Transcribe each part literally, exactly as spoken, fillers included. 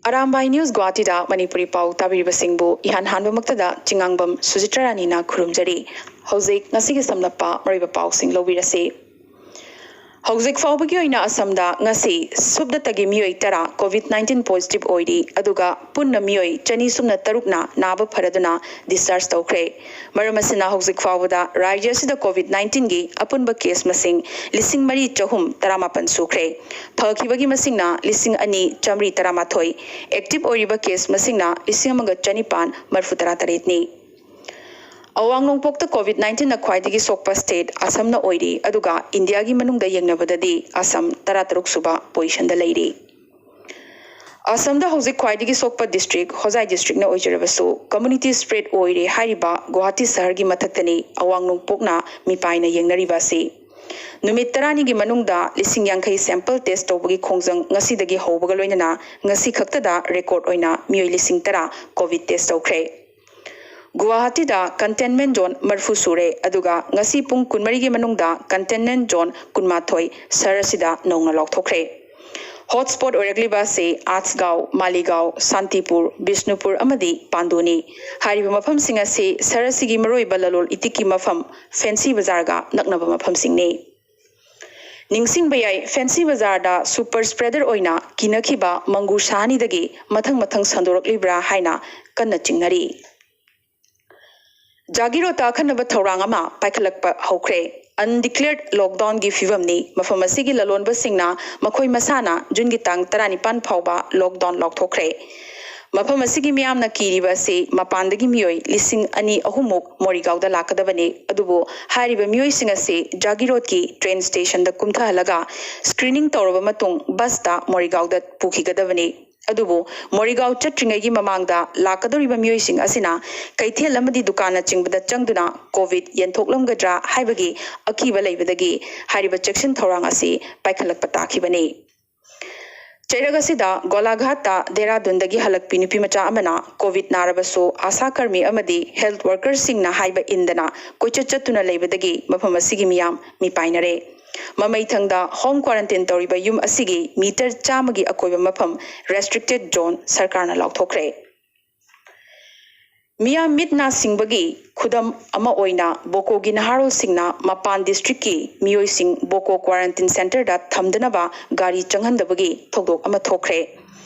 Arambai news ꯒꯨꯋꯥꯍꯥꯇꯤꯗ Manipuri ꯄꯥꯎ ꯇꯥꯕꯤꯔꯤꯕꯁꯤꯡꯕꯨ ꯏꯍꯥꯟ ꯍꯥꯟꯕꯃꯛꯇꯗ ꯆꯤꯉꯥꯡꯕꯝ ꯁꯨꯖꯤꯇ꯭ꯔ ꯔꯥꯅꯤꯅ ꯈꯨꯔꯨꯝꯖꯔꯤ꯫ ꯍꯧꯖꯤꯛ ꯉꯁꯤꯒꯤ ꯁꯝꯂꯞꯄ ꯃꯔꯨꯑꯣꯏꯕ ꯄꯥꯎꯁꯤꯡ ꯂꯧꯕꯤꯔꯁꯤ꯫ ꯍꯧꯖꯤꯛ ꯐꯥꯎꯕꯒꯤ ꯑꯣꯏꯅ ꯑꯁꯥꯝꯗ ꯉꯁꯤ ꯁꯨꯞꯅꯇꯒꯤ ꯃꯤꯑꯣꯏ ꯇꯔꯥ COVID nineteen positive ꯑꯣꯏꯔꯤ, ꯑꯗꯨꯒ ꯄꯨꯟꯅ ꯃꯤꯑꯣꯏ ꯆꯅꯤ ꯁꯨꯞꯅ ꯇꯔꯨꯛꯅ ꯅꯥꯕ ꯐꯔꯗꯨꯅ discharge ꯇꯧꯈ꯭ꯔꯦ꯫ ꯃꯔꯝ ꯑꯁꯤꯅ ꯍꯧꯖꯤꯛ ꯐꯥꯎꯕꯗ ꯔꯥꯖ꯭ꯌ ꯑꯁꯤꯗ COVID nineteenꯒꯤ ꯑꯄꯨꯟꯕ case ꯃꯁꯤꯡ ꯂꯤꯁꯤꯡ ꯃꯔꯤ ꯆꯍꯨꯝ ꯇꯔꯥꯃꯥꯄꯟ ꯁꯨꯈ꯭ꯔꯦ꯫ ꯐꯈꯤꯕꯒꯤ ꯃꯁꯤꯡꯅ ꯂꯤꯁꯤꯡ ꯑꯅꯤ ꯆꯥꯃꯔꯤ ꯇꯔꯥꯃꯥꯊꯣꯏ, active ꯑꯣꯏꯔꯤꯕ case ꯃꯁꯤꯡꯅ ꯂꯤꯁꯤꯡ ꯑꯃꯒ ꯆꯅꯤꯄꯥꯟ ꯃꯔꯤꯐꯨ ꯇꯔꯥ ꯇꯔꯦꯠꯅꯤ꯫ ꯑꯋꯥꯡ ꯅꯣꯡꯄꯣꯛꯇ COVID nineteenꯅ ꯈ꯭ꯋꯥꯏꯗꯒꯤ ꯁꯣꯛꯄ state ꯑꯁꯥꯝꯅ ꯑꯣꯏꯔꯤ, ꯑꯗꯨꯒ ꯏꯟꯗꯤꯌꯥꯒꯤ ꯃꯅꯨꯡꯗ ꯌꯦꯡꯅꯕꯗꯗꯤ ꯑꯁꯥꯝ ꯇꯔꯥꯇꯔꯨꯛ ꯁꯨꯕ positionꯗ ꯂꯩꯔꯤ꯫ ꯑꯁꯥꯝꯗ ꯍꯧꯖꯤꯛ ꯈ꯭ꯋꯥꯏꯗꯒꯤ ꯁꯣꯛꯄ district ꯍꯣꯖꯥꯏ districtꯅ ꯑꯣꯏꯖꯔꯕꯁꯨ, community spread ꯑꯣꯏꯔꯦ ꯍꯥꯏꯔꯤꯕ ꯒꯨꯋꯥꯍꯥꯇꯤ ꯁꯍꯔꯒꯤ ꯃꯊꯛꯇꯅꯤ ꯑꯋꯥꯡ ꯅꯣꯡꯄꯣꯛꯅ ꯃꯤꯄꯥꯏꯅ ꯌꯦꯡꯅꯔꯤꯕ ꯑꯁꯤ꯫ ꯅꯨꯃꯤꯠ ꯇꯔꯥꯅꯤꯒꯤ ꯃꯅꯨꯡꯗ ꯂꯤꯁꯤꯡ ꯌꯥꯡꯈꯩ sample test ꯇꯧꯕꯒꯤ ꯈꯣꯡꯖꯪ ꯉꯁꯤꯗꯒꯤ ꯍꯧꯕꯒ ꯂꯣꯏꯅꯅ ꯉꯁꯤ ꯈꯛꯇꯗ record ꯑꯣꯏꯅ ꯃꯤꯑꯣꯏ ꯂꯤꯁꯤꯡ ꯇꯔꯥ COVID test ꯇꯧꯈ꯭ꯔꯦ꯫ ꯒꯨꯋꯥꯍꯥꯇꯤꯗ containment zone ꯃꯔꯤꯐꯨ ꯁꯨꯔꯦ, ꯑꯗꯨꯒ ꯉꯁꯤ ꯄꯨꯡ ꯀꯨꯟꯃꯔꯤꯒꯤ ꯃꯅꯨꯡꯗ containment zone ꯀꯨꯟꯃꯥꯊꯣꯏ ꯁꯍꯔ ꯑꯁꯤꯗ ꯅꯧꯅ ꯂꯥꯎꯊꯣꯛꯈ꯭ꯔꯦ꯫ Hotspot ꯑꯣꯏꯔꯛꯂꯤꯕ ꯑꯁꯤ ꯑꯥꯠꯁꯒꯥꯎ, ꯃꯥꯂꯤꯒꯥꯎ, ꯁꯥꯟꯇꯤꯄꯨꯔ, ꯕꯤꯁꯅꯨꯄꯨꯔ ꯑꯃꯗꯤ ꯄꯥꯟꯗꯨꯅꯤ꯫ ꯍꯥꯏꯔꯤꯕ ꯃꯐꯝꯁꯤꯡ ꯑꯁꯤ ꯁꯍꯔ ꯑꯁꯤꯒꯤ ꯃꯔꯨꯑꯣꯏꯕ ꯂꯂꯣꯜ ꯏꯇꯤꯛꯀꯤ ꯃꯐꯝ ꯐꯦꯟꯁꯤ ꯕꯖꯥꯔꯒ ꯅꯛꯅꯕ ꯃꯐꯝꯁꯤꯡꯅꯤ꯫ ꯅꯤꯡꯁꯤꯡꯕ ꯌꯥꯏ, ꯐꯦꯟꯁꯤ ꯕꯖꯥꯔꯗ super spreader ꯑꯣꯏꯅ ꯀꯤꯅꯈꯤꯕ ꯃꯪꯒꯨꯔ ꯁꯥꯍꯥꯅꯤꯗꯒꯤ ꯃꯊꯪ ꯃꯊꯪ ꯁꯟꯗꯣꯔꯛꯂꯤꯕ꯭ꯔꯥ ꯍꯥꯏꯅ ꯀꯟꯅ ꯆꯤꯡꯅꯔꯤ꯫ ꯖꯥꯒꯤꯔꯣꯠꯇ ꯑꯈꯟꯅꯕ ꯊꯧꯔꯥꯡ ꯑꯃ ꯄꯥꯏꯈꯠꯂꯛꯄ ꯍꯧꯈ꯭ꯔꯦ꯫ Undeclared lockdownꯒꯤ ꯐꯤꯕꯝꯅꯤ꯫ ꯃꯐꯝ ꯑꯁꯤꯒꯤ ꯂꯂꯣꯟꯕꯁꯤꯡꯅ ꯃꯈꯣꯏ ꯃꯁꯥꯅ ꯖꯨꯟꯒꯤ ꯇꯥꯡ ꯇꯔꯥꯅꯤꯄꯥꯟ ꯐꯥꯎꯕ lockdown ꯂꯥꯎꯊꯣꯛꯈ꯭ꯔꯦ꯫ ꯃꯐꯝ ꯑꯁꯤꯒꯤ ꯃꯤꯌꯥꯝꯅ ꯀꯤꯔꯤꯕ ꯑꯁꯤ ꯃꯄꯥꯟꯗꯒꯤ ꯃꯤꯑꯣꯏ ꯂꯤꯁꯤꯡ ꯑꯅꯤ ꯑꯍꯨꯝꯃꯨꯛ ꯃꯣꯔꯤꯒꯥꯎꯗ ꯂꯥꯛꯀꯗꯕꯅꯤ꯫ ꯑꯗꯨꯕꯨ ꯍꯥꯏꯔꯤꯕ ꯃꯤꯑꯣꯏꯁꯤꯡ ꯑꯁꯤ ꯖꯥꯒꯤꯔꯣꯠꯀꯤ train stationꯗ ꯀꯨꯝꯊꯍꯜꯂꯒ screening ꯇꯧꯔꯕ ꯃꯇꯨꯡ busꯇ ꯃꯣꯔꯤꯒꯥꯎꯗ ꯄꯨꯈꯤꯒꯗꯕꯅꯤ꯫ ꯑꯗꯨꯕꯨ ꯃꯣꯔꯤꯒꯥꯎ ꯆꯠꯇ꯭ꯔꯤꯉꯩꯒꯤ ꯃꯃꯥꯡꯗ ꯂꯥꯛꯀꯗꯧꯔꯤꯕ ꯃꯤꯑꯣꯏꯁꯤꯡ ꯑꯁꯤꯅ ꯀꯩꯊꯦꯜ ꯑꯃꯗꯤ ꯗꯨꯀꯥꯟꯅꯆꯤꯡꯕꯗ ꯆꯪꯗꯨꯅ COVID ꯌꯦꯟꯊꯣꯛꯂꯝꯒꯗ꯭ꯔꯥ ꯍꯥꯏꯕꯒꯤ ꯑꯀꯤꯕ ꯂꯩꯕꯗꯒꯤ ꯍꯥꯏꯔꯤꯕ ꯆꯦꯛꯁꯤꯟ ꯊꯧꯔꯥꯡ ꯑꯁꯤ ꯄꯥꯏꯈꯠꯂꯛꯄ ꯇꯥꯈꯤꯕꯅꯤ꯫ ꯆꯩꯔꯛ ꯑꯁꯤꯗ ꯒꯣꯂꯥꯘꯥꯠꯇ ꯗꯦꯔꯥꯗꯨꯟꯗꯒꯤ ꯍꯜꯂꯛꯄꯤ ꯅꯨꯄꯤ ꯃꯆꯥ ꯑꯃꯅ COVID ꯅꯥꯔꯕꯁꯨ ꯑꯥꯁꯥ ꯀꯔꯃꯤ ꯑꯃꯗꯤ health workerꯁꯤꯡꯅ ꯍꯥꯏꯕ ꯏꯟꯗꯅ ꯀꯣꯏꯆꯠ ꯆꯠꯇꯨꯅ ꯂꯩꯕꯗꯒꯤ ꯃꯐꯝ ꯑꯁꯤꯒꯤ ꯃꯤꯌꯥꯝ ꯃꯤꯄꯥꯏꯅꯔꯦ꯫ ꯃꯃꯩꯊꯪꯗ ꯍꯣꯝ ꯀ꯭ꯋꯥꯔꯟꯇꯤꯟ ꯇꯧꯔꯤꯕ ꯌꯨꯝ ꯑꯁꯤꯒꯤ ꯃꯤꯇꯔ ꯆꯥꯝꯃꯒꯤ ꯑꯀꯣꯏꯕ ꯃꯐꯝ ꯔꯦꯁꯇ꯭ꯔꯤꯛꯇꯦꯗ ꯖꯣꯟ ꯁꯔꯀꯥꯔꯅ ꯂꯥꯎꯊꯣꯛꯈ꯭ꯔꯦ꯫ ꯃꯤꯌꯥꯝ ꯃꯤꯠ ꯅꯥ ꯁꯤꯡꯕꯒꯤ ꯈꯨꯗꯝ ꯑꯃ ꯑꯣꯏꯅ ꯕꯣꯀꯣꯒꯤ ꯅꯍꯥꯔꯣꯜꯁꯤꯡꯅ ꯃꯄꯥꯟ ꯗꯤꯁꯇ꯭ꯔꯤꯛꯀꯤ ꯃꯤꯑꯣꯏꯁꯤꯡ ꯕꯣꯀꯣ ꯀ꯭ꯋꯥꯔꯟꯇꯤꯟ ꯁꯦꯟꯇꯔꯗ ꯊꯝꯗꯅꯕ ꯒꯥꯔꯤ ꯆꯪꯍꯟꯗꯕꯒꯤ ꯊꯧꯗꯣꯛ ꯑꯃ ꯊꯣꯛꯈ꯭ꯔꯦ꯫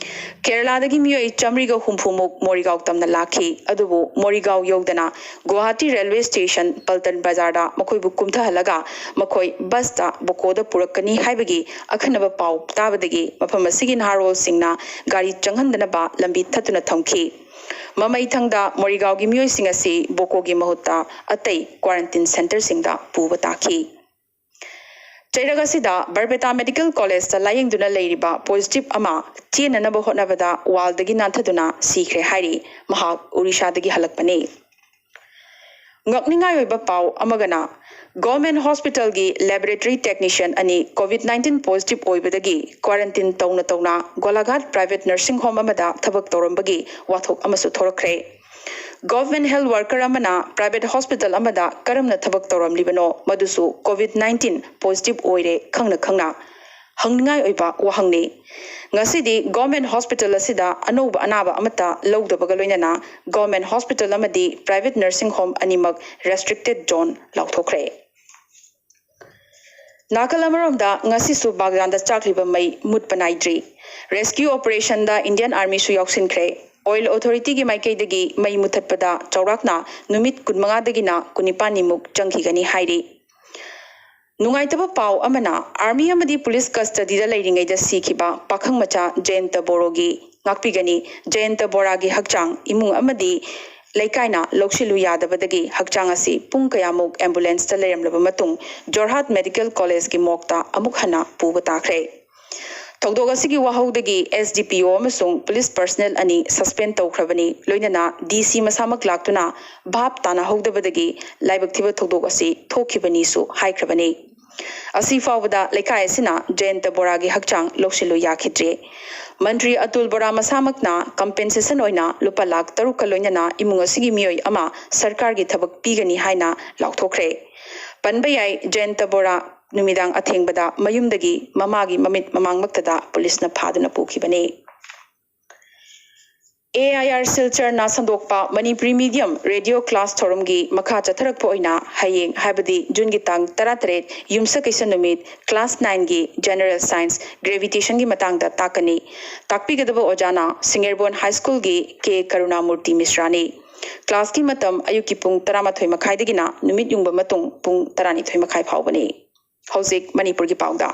ꯀꯦꯔꯂꯥꯗꯒꯤ ꯃꯤꯑꯣꯏ ꯆꯥꯃꯔꯤꯒ ꯍꯨꯝꯐꯨꯃꯨꯛ ꯃꯣꯔꯤꯒꯥꯎ ꯇꯝꯅ ꯂꯥꯛꯈꯤ, ꯑꯗꯨꯕꯨ ꯃꯣꯔꯤꯒꯥꯎ ꯌꯧꯗꯅ ꯒꯨꯋꯥꯍꯥꯇꯤ ꯔꯦꯜꯋꯦ ꯁ꯭ꯇꯦꯁꯟ ꯄꯜꯇꯟ ꯕꯖꯥꯔꯗ ꯃꯈꯣꯏꯕꯨ ꯀꯨꯝꯊꯍꯜꯂꯒ ꯃꯈꯣꯏ ꯕꯁꯇ ꯕꯣꯀꯣꯗ ꯄꯨꯔꯛꯀꯅꯤ ꯍꯥꯏꯕꯒꯤ ꯑꯈꯟꯅꯕ ꯄꯥꯎ ꯇꯥꯕꯗꯒꯤ ꯃꯐꯝ ꯑꯁꯤꯒꯤ ꯅꯍꯥꯔꯣꯜꯁꯤꯡꯅ ꯒꯥꯔꯤ ꯆꯪꯍꯟꯗꯅꯕ ꯂꯝꯕꯤ ꯊꯠꯇꯨꯅ ꯊꯝꯈꯤ꯫ ꯃꯃꯩꯊꯪꯗ ꯃꯣꯔꯤꯒꯥꯎꯒꯤ ꯃꯤꯑꯣꯏꯁꯤꯡ ꯑꯁꯤ ꯕꯣꯀꯣꯒꯤ ꯃꯍꯨꯠꯇ ꯑꯇꯩ ꯀ꯭ꯋꯥꯔꯟꯇꯤꯟ ꯁꯦꯟꯇꯔꯁꯤꯡꯗ ꯄꯨꯕ ꯇꯥꯈꯤ꯫ ꯆꯩꯔꯛ ꯑꯁꯤꯗ ꯕꯔꯄꯦꯇꯥ ꯃꯦꯗꯤꯀꯦꯜ ꯀꯣꯂꯦꯖꯇ ꯂꯥꯌꯦꯡꯗꯨꯅ ꯂꯩꯔꯤꯕ ꯄꯣꯖꯤꯇꯤꯚ ꯑꯃ ꯆꯦꯟꯅꯅꯕ ꯍꯣꯠꯅꯕꯗ ꯋꯥꯜꯗꯒꯤ ꯅꯥꯟꯊꯗꯨꯅ ꯁꯤꯈ꯭ꯔꯦ ꯍꯥꯏꯔꯤ꯫ ꯃꯍꯥꯛ ꯑꯣꯔꯤꯁꯥꯗꯒꯤ ꯍꯜꯂꯛꯄꯅꯤ꯫ ꯉꯛꯅꯤꯡꯉꯥꯏ ꯑꯣꯏꯕ ꯄꯥꯎ ꯑꯃꯒꯅ, ꯒꯣꯔꯃꯦꯟ ꯍꯣꯁꯄꯤꯇꯥꯜꯒꯤ ꯂꯦꯕꯣꯔꯦꯇꯔꯤ ꯇꯦꯛꯅꯤꯁꯤꯌꯟ ꯑꯅꯤ ꯀꯣꯚꯤꯗ ꯅꯥꯏꯟꯇꯤꯟ ꯄꯣꯖꯤꯇꯤꯚ ꯑꯣꯏꯕꯗꯒꯤ ꯀ꯭ꯋꯥꯔꯟꯇꯤꯟ ꯇꯧꯅ ꯇꯧꯅ ꯒꯣꯂꯥꯘꯥꯠ ꯄ꯭ꯔꯥꯏꯚꯦꯠ ꯅꯔꯁꯤꯡ ꯍꯣꯝ ꯑꯃꯗ ꯊꯕꯛ ꯇꯧꯔꯝꯕꯒꯤ ꯋꯥꯊꯣꯛ ꯑꯃꯁꯨ ꯊꯣꯔꯛꯈ꯭ꯔꯦ꯫ ꯒꯣꯔꯃꯦꯟ ꯍꯦꯜꯊ ꯋꯥꯔꯀꯔ ꯑꯃꯅ ꯄ꯭ꯔꯥꯏꯚꯦꯠ ꯍꯣꯁꯄꯤꯇꯥꯜ ꯑꯃꯗ ꯀꯔꯝꯅ ꯊꯕꯛ ꯇꯧꯔꯝꯂꯤꯕꯅꯣ, ꯃꯗꯨꯁꯨ ꯀꯣꯚꯤꯗ ꯅꯥꯏꯟꯇꯤꯟ ꯄꯣꯖꯤꯇꯤꯚ ꯑꯣꯏꯔꯦ ꯈꯪꯅ ꯈꯪꯅ? ꯍꯪꯅꯤꯡꯉꯥꯏ ꯑꯣꯏꯕ ꯋꯥꯍꯪꯅꯤ꯫ ꯉꯁꯤꯗꯤ ꯒꯣꯔꯃꯦꯟ ꯍꯣꯁꯄꯤꯇꯥꯜ ꯑꯁꯤꯗ ꯑꯅꯧꯕ ꯑꯅꯥꯕ ꯑꯃꯠꯇ ꯂꯧꯗꯕꯒ ꯂꯣꯏꯅꯅ ꯒꯣꯔꯃꯦꯟ ꯍꯣꯁꯄꯤꯇꯥꯜ ꯑꯃꯗꯤ ꯄ꯭ꯔꯥꯏꯚꯦꯠ ꯅꯔꯁꯤꯡ ꯍꯣꯝ ꯑꯅꯤꯃꯛ ꯔꯦꯁꯇ꯭ꯔꯤꯛꯇꯦꯗ ꯖꯣꯟ ꯂꯥꯎꯊꯣꯛꯈ꯭ꯔꯦ꯫ ꯅꯥꯀꯜ ꯑꯃꯔꯣꯝꯗ ꯉꯁꯤꯁꯨ ꯕꯥꯒꯗꯥꯟꯗ ꯆꯥꯛꯂꯤꯕ ꯃꯩ ꯃꯨꯠꯄ ꯅꯥꯏꯗ꯭ꯔꯤ꯫ ꯔꯦꯁꯀ꯭ꯌꯨ ꯑꯣꯄꯔꯦꯁꯟꯗ ꯏꯟꯗꯤꯌꯟ ꯑꯥꯔꯃꯤꯁꯨ ꯌꯥꯎꯁꯤꯟꯈ꯭ꯔꯦ꯫ ꯑꯣꯏꯜ ꯑꯣꯊꯣꯔꯤꯇꯤꯒꯤ ꯃꯥꯏꯀꯩꯗꯒꯤ ꯃꯩ ꯃꯨꯊꯠꯄꯗ ꯆꯥꯎꯔꯥꯛꯅ ꯅꯨꯃꯤꯠ ꯀꯨꯟꯃꯉꯥꯗꯒꯤꯅ ꯀꯨꯟꯅꯤꯄꯥꯟꯅꯤꯃꯨꯛ ꯆꯪꯈꯤꯒꯅꯤ ꯍꯥꯏꯔꯤ꯫ ꯅꯨꯡꯉꯥꯏꯇꯕ ꯄꯥꯎ ꯑꯃꯅ, ꯑꯥꯔꯃꯤ ꯑꯃꯗꯤ ꯄꯨꯂꯤꯁ ꯀꯁꯇꯗꯤꯗ ꯂꯩꯔꯤꯉꯩꯗ ꯁꯤꯈꯤꯕ ꯄꯥꯈꯪ ꯃꯆꯥ ꯖꯌꯟꯇ ꯕꯣꯔꯣꯒꯤ ꯉꯥꯛꯄꯤꯒꯅꯤ꯫ ꯖꯌꯟꯇ ꯕꯣꯔꯥꯒꯤ ꯍꯛꯆꯥꯡ ꯏꯃꯨꯡ ꯑꯃꯗꯤ ꯂꯩꯀꯥꯏꯅ ꯂꯧꯁꯤꯜꯂꯨ ꯌꯥꯗꯕꯗꯒꯤ ꯍꯛꯆꯥꯡ ꯑꯁꯤ ꯄꯨꯡ ꯀꯌꯥꯃꯨꯛ ꯑꯦꯝꯕꯨꯂꯦꯟꯁꯇ ꯂꯩꯔꯝꯂꯕ ꯃꯇꯨꯡ ꯖꯣꯔꯍꯥꯠ ꯃꯦꯗꯤꯀꯦꯜ ꯀꯣꯂꯦꯖꯀꯤ ꯃꯣꯔꯒꯇ ꯑꯃꯨꯛ ꯍꯟꯅ ꯄꯨꯕ ꯇꯥꯈ꯭ꯔꯦ꯫ ꯊꯧꯗꯣꯛ ꯑꯁꯤꯒꯤ ꯋꯥꯍꯧꯗꯒꯤ ꯑꯦꯁ ꯗꯤ ꯄꯤ ꯑꯣ ꯑꯃꯁꯨꯡ ꯄꯨꯂꯤꯁ ꯄꯔꯁꯅꯦꯜ ꯑꯅꯤ ꯁꯁꯄꯦꯟ ꯇꯧꯈ꯭ꯔꯕꯅꯤ꯫ ꯂꯣꯏꯅꯅ ꯗꯤ ꯁꯤ ꯃꯁꯥꯃꯛ ꯂꯥꯛꯇꯨꯅ ꯚꯥꯞ ꯇꯥꯅꯍꯧꯗꯕꯗꯒꯤ ꯂꯥꯏꯕꯛ ꯊꯤꯕ ꯊꯧꯗꯣꯛ ꯑꯁꯤ ꯊꯣꯛꯈꯤꯕꯅꯤꯁꯨ ꯍꯥꯏꯈ꯭ꯔꯕꯅꯤ꯫ ꯑꯁꯤ ꯐꯥꯎꯕꯗ ꯂꯩꯀꯥꯏ ꯑꯁꯤꯅ ꯖꯌꯟꯇ ꯕꯣꯔꯥꯒꯤ ꯍꯛꯆꯥꯡ ꯂꯧꯁꯤꯜꯂꯨ ꯌꯥꯈꯤꯗ꯭ꯔꯤ꯫ ꯃꯟꯇ꯭ꯔꯤ ꯑꯇꯨꯜ ꯕꯣꯔꯥ ꯃꯁꯥꯃꯛꯅ ꯀꯝꯄꯦꯟꯁꯦꯁꯟ ꯑꯣꯏꯅ ꯂꯨꯄꯥ ꯂꯥꯈ ꯇꯔꯨꯛꯀ ꯂꯣꯏꯅꯅ ꯏꯃꯨꯡ ꯑꯁꯤꯒꯤ ꯃꯤꯑꯣꯏ ꯑꯃ ꯁꯔꯀꯥꯔꯒꯤ ꯊꯕꯛ ꯄꯤꯒꯅꯤ ꯍꯥꯏꯅ ꯂꯥꯎꯊꯣꯛꯈ꯭ꯔꯦ꯫ ꯄꯟꯕ ꯌꯥꯏ, ꯖꯌꯟꯇ ꯕꯣꯔꯥ ꯅꯨꯃꯤꯗꯥꯡ ꯑꯊꯦꯡꯕꯗ ꯃꯌꯨꯝꯗꯒꯤ ꯃꯃꯥꯒꯤ ꯃꯃꯤꯠ ꯃꯃꯥꯡꯃꯛꯇꯗ ꯄꯨꯂꯤꯁꯅ ꯐꯥꯗꯨꯅ ꯄꯨꯈꯤꯕꯅꯤ꯫ ꯑꯦ ꯑꯥꯏ ꯑꯥꯔ ꯁꯤꯜꯆꯔꯅ ꯁꯟꯗꯣꯛꯄ ꯃꯅꯤꯄꯨꯔꯤ ꯃꯤꯗꯤꯌꯝ ꯔꯦꯗꯤꯑꯣ ꯀ꯭ꯂꯥꯁ ꯊꯧꯔꯝꯒꯤ ꯃꯈꯥ ꯆꯠꯊꯔꯛꯄ ꯑꯣꯏꯅ ꯍꯌꯦꯡ, ꯍꯥꯏꯕꯗꯤ ꯖꯨꯟꯒꯤ ꯇꯥꯡ ꯇꯔꯥꯇꯔꯦꯠ, ꯌꯨꯝꯁꯀꯩꯁ ꯅꯨꯃꯤꯠ, ꯀ꯭ꯂꯥꯁ ꯅꯥꯏꯟꯒꯤ ꯖꯦꯅꯔꯦꯜ ꯁꯥꯏꯟꯁ ꯒ꯭ꯔꯦꯚꯤꯇꯦꯁꯟꯒꯤ ꯃꯇꯥꯡꯗ ꯇꯥꯛꯀꯅꯤ꯫ ꯇꯥꯛꯄꯤꯒꯗꯕ ꯑꯣꯖꯥꯅ ꯁꯤꯡꯒꯦꯔꯕꯣꯟ ꯍꯥꯏ ꯁ꯭ꯀꯨꯜꯒꯤ ꯀꯦ ꯀꯔꯨꯅꯥꯃꯨꯔꯇꯤ ꯃꯤꯁ꯭ꯔꯥꯅꯤ꯫ ꯀ꯭ꯂꯥꯁꯀꯤ ꯃꯇꯝ ꯑꯌꯨꯛꯀꯤ ꯄꯨꯡ ꯇꯔꯥꯃꯥꯊꯣꯏ ꯃꯈꯥꯏꯗꯒꯤꯅ ꯅꯨꯃꯤꯠ ꯌꯨꯡꯕ ꯃꯇꯨꯡ ꯄꯨꯡ ꯇꯔꯥꯅꯤꯊꯣꯏ ꯃꯈꯥꯏ ꯐꯥꯎꯕꯅꯤ꯫ ꯍꯧꯖꯤꯛ ꯃꯅꯤꯄꯨꯔꯒꯤ ꯄꯥꯎꯗ꯫